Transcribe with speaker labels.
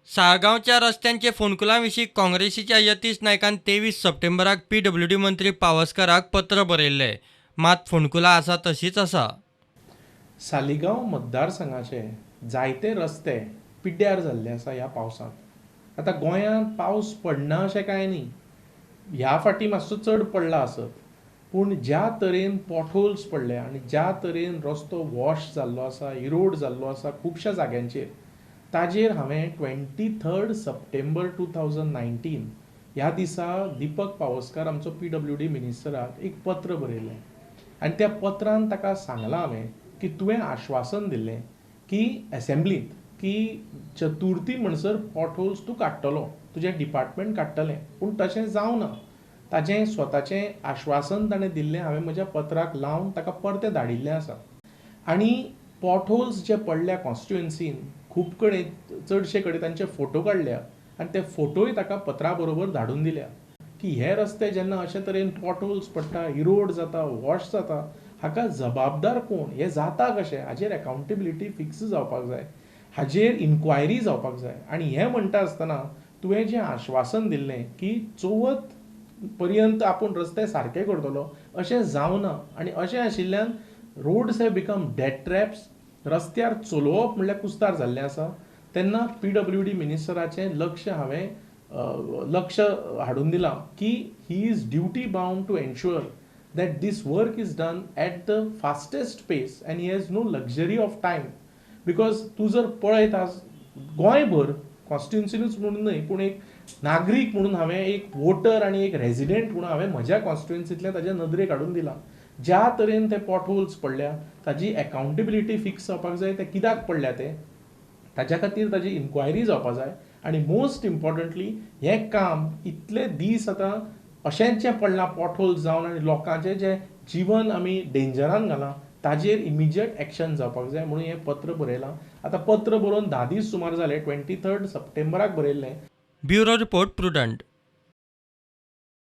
Speaker 1: साळगांवच्या रस्त्यांचे फोंडकुलां विशीं काँग्रेसीच्या यतीश नायकान 23 सप्टेंबराक पीडब्ल्यूडी मंत्री पावसकाराक पत्र बरयल्लें. मात फोंडकुलां आसा तशींच आसा.
Speaker 2: सालिगांव मतदारसंघाचे जायते रस्ते पिड्ड्यार जाल्ले आसा ह्या पावसांत. आतां गोंयांत पावस पडना अशें कांय न्ही. ह्या फावटी मातसो चड पडला आसत, पूण ज्या तरेन पोटहोल्स पडले आनी ज्या तरेन रस्तो वॉश जाल्लो आसा, इरोड जाल्लो आसा खुबश्या जाग्यांचेर, ताजेर हांवें 23rd September 2019 ह्या दिसा दिपक पावसकार, आमचो पीडब्ल्यूडी मिनिस्टराक एक पत्र बरयलें आनी त्या पत्रान ताका सांगलां हांवें की तुवें आश्वासन दिल्लें की एसेंब्लींत की चतुर्थी म्हणसर पोटहोल्स तूं काडटलो, तुजें डिपार्टमेंट काडटलें, पूण तशें जावना. ताजें स्वताचें आश्वासन ताणें दिल्लें हांवें म्हज्या पत्राक लावन ताका परतें धाडिल्लें आसा. आनी पोटहोल्स जे पडल्या कॉन्स्टिट्युएन्सीन खूब कडेन, चडशे कडेन तांचे फोटो काडल्या आनी ते फोटोय ताका पत्रा बरोबर धाडून दिल्या की हे रस्ते जेन्ना अशे तरेन पोटहोल्स पडटा, इरोड जाता, वॉश जाता, हाका जबाबदार कोण, हें जाता कशें, हाजेर एकाउंटेबिलिटी फिक्स जावपाक जाय, हाजेर इन्क्वायरी जावपाक जाय. आनी हें म्हणटा आसतना तुवें जें आश्वासन दिल्लें की चवथ पर्यंत आपूण रस्ते सारके करतलो, अशें जावना. आनी अशें आशिल्ल्यान roads have become death traps. रस्त्यार चलोवप म्हणल्यार कुस्तार जाल्लें आसा. तेन्ना पीडब्ल्यूडी मिनिस्टराचें लक्ष हांवें लक्ष हाडून दिलां की he is duty bound to ensure that this work is done at the fastest pace and he has no luxury of time, because तूं जर पळयत आज गोंयभर कॉन्स्टिट्युन्सीनूच म्हणून न्हय, पूण एक नागरीक म्हणून हांवें, एक वोटर आनी एक रेजिडेंट म्हणून हांवें म्हज्या कॉन्स्टिट्युन्सींतल्यान ताज्या नदरेक हाडून दिलां, ज्या तरेन ते पोटहोल्स पडल्या ताजी एकाउंटेबिलिटी फिक्स जावपाक जाय. ते कित्याक पडल्या ते, ताज्या खातीर ताजी इन्क्वायरी जावपाक जाय. आनी मोस्ट इम्पॉर्टंटली हें काम इतले दीस आतां अशेंच जें पडलां पोटहोल्स जावन आनी लोकांचें जें जिवन आमी डेंजरान घालां, ताजेर इमिजिएट एक्शन जावपाक जाय म्हणून हें पत्र बरयलां. आतां पत्र बरोवन 10 दीस सुमार जाले, 23 सप्टेंबराक बरयल्लें.
Speaker 1: Bureau report, prudent.